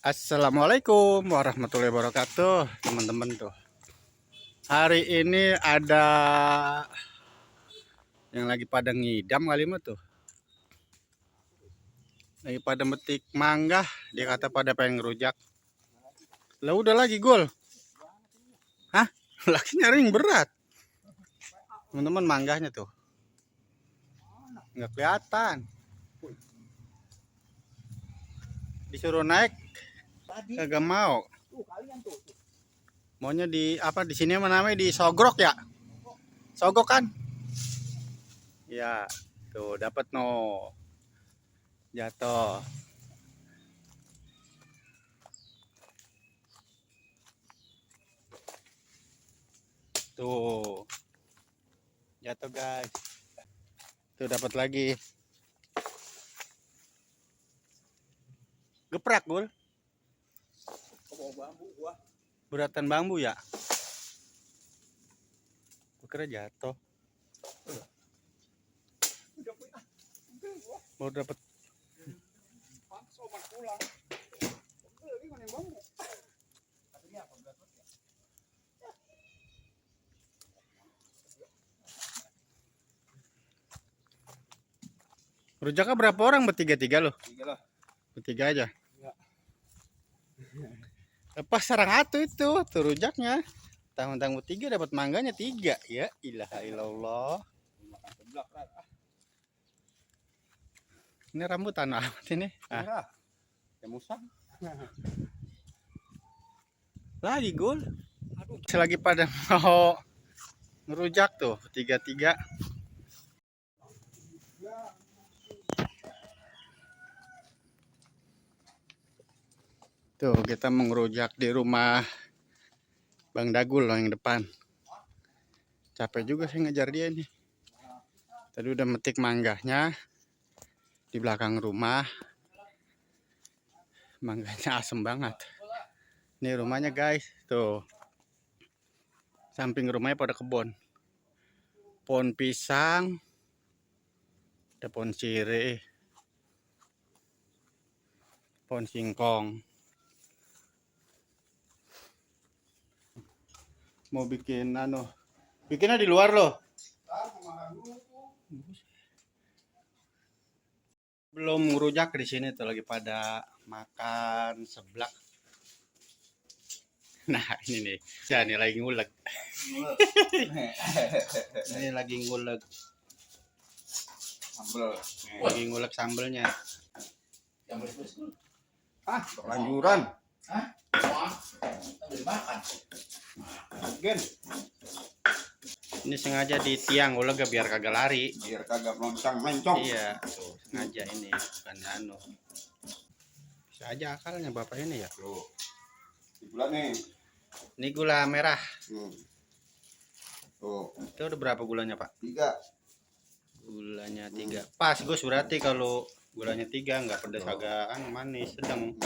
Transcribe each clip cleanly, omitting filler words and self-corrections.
Assalamualaikum warahmatullahi wabarakatuh, teman-teman tuh. Hari ini ada yang lagi pada ngidam kali mah tuh. Lagi pada metik mangga, dia kata pada pengen ngerujak. Lah udah lagi gol. Hah? Lagi nyaring berat. Teman-teman mangganya tuh. Nggak kelihatan. Disuruh naik kagak mau. Maunya di apa di sini namanya di sogrok ya? Sogok kan? Ya, tuh dapat no. Jatuh. Tuh. Jatuh guys. Tuh dapat lagi. Geprak gul. Beratan bambu ya. Gue kira jatuh. Baru dapat. Rujaknya berapa orang? Bertiga-tiga loh. Bertiga aja. Lepas sarang atu itu tuh rujaknya. Tahun-tahun tiga dapat mangganya 3. Ya ilaha illallah. Ini rambutan amat ini. Ah. Lagi gol. Selagi pada mau ngerujak tuh 3-3. Tuh kita mengerujak di rumah Bang Dagul loh yang depan. Capek juga saya ngejar dia nih. Tadi udah metik mangganya di belakang rumah. Mangganya asem banget. Ini rumahnya guys, tuh. Samping rumahnya pada kebun. Pohon pisang. Ada pohon sirih. Pohon singkong. Mau bikin bikinnya di luar loh. Belum ngerujak di sini tuh lagi pada makan seblak. Nah ini nih, ya ini lagi ngulek. Ini lagi ngulek sambel, lagi ngulek sambelnya. Lanjuran. Ini sengaja di tiang ngulek biar kagak lari. Biar kagak meloncong. Iya, tuh sengaja ini bukan Bisa aja akalnya bapak ini ya. Tuh. Gula nih. Ini gula merah. Tuh. Itu udah berapa gulanya pak? 3. Gulanya 3. Pas Gus, berarti kalau gulanya 3 nggak pedas, agak manis sedang.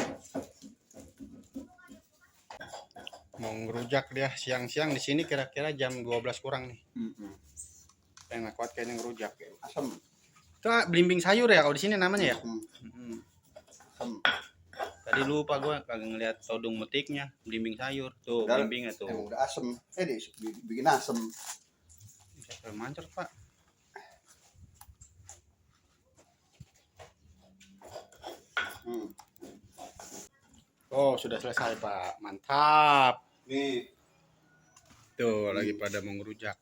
Mau ngerujak dia siang-siang di sini kira-kira jam 12 kurang nih. Enak kuat kayaknya ngerujak. Asam. Itu belimbing sayur ya kalau di sini namanya ya. Asam. Tadi lupa gue kagak ngeliat todong metiknya, belimbing sayur. Tuh belimbingnya tuh. Udah asam. Bikin asam. Bisa mancer pak. Oh sudah selesai pak, mantap. Nih. Tuh lagi pada mau ngerujak.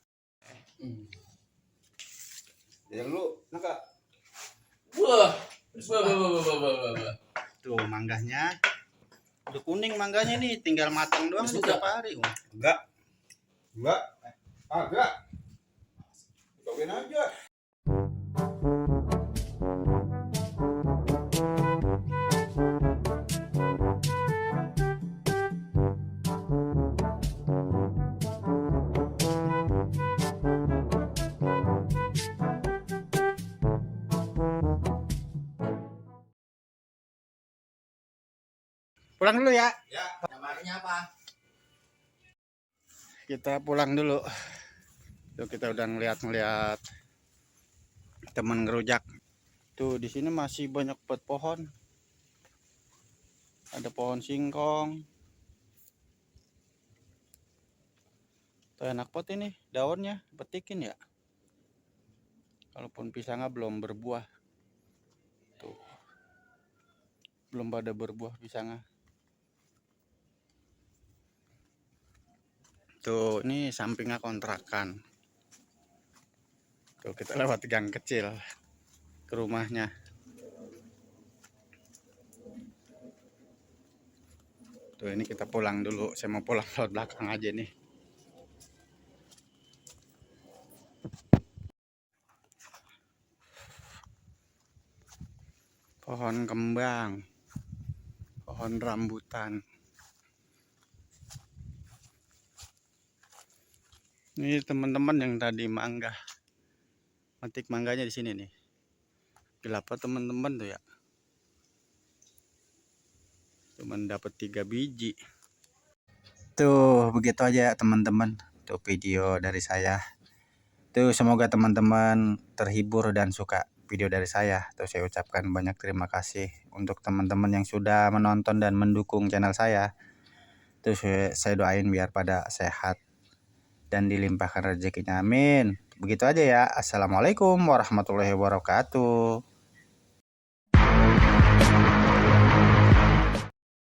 Yang lu nangka. Wah. Tuh mangganya. Udah kuning mangganya nih, tinggal matang doang beberapa hari. Enggak. Agak. Cobain aja. Pulang dulu ya. Ya, Namanya apa? Kita pulang dulu. Tuh kita udah ngeliat temen ngerujak. Tuh di sini masih banyak pohon. Ada pohon singkong. Tuh enak pot ini daunnya, petikin ya. Kalaupun pisangnya belum berbuah. Tuh. Belum pada berbuah pisangnya. Tuh, ini sampingnya kontrakan. Tuh, kita lewat gang kecil ke rumahnya. Tuh, ini kita pulang dulu. Saya mau pulang lewat belakang aja nih. Pohon kembang. Pohon rambutan. Ini teman-teman yang tadi mangga. Metik mangganya di sini nih. Berapa teman-teman tuh ya? Cuman dapat 3 biji. Tuh, begitu aja teman-teman. Tuh video dari saya. Tuh semoga teman-teman terhibur dan suka video dari saya. Tuh saya ucapkan banyak terima kasih untuk teman-teman yang sudah menonton dan mendukung channel saya. Tuh saya doain biar pada sehat dan dilimpahkan rezekinya. Amin. Begitu aja ya. Assalamualaikum warahmatullahi wabarakatuh.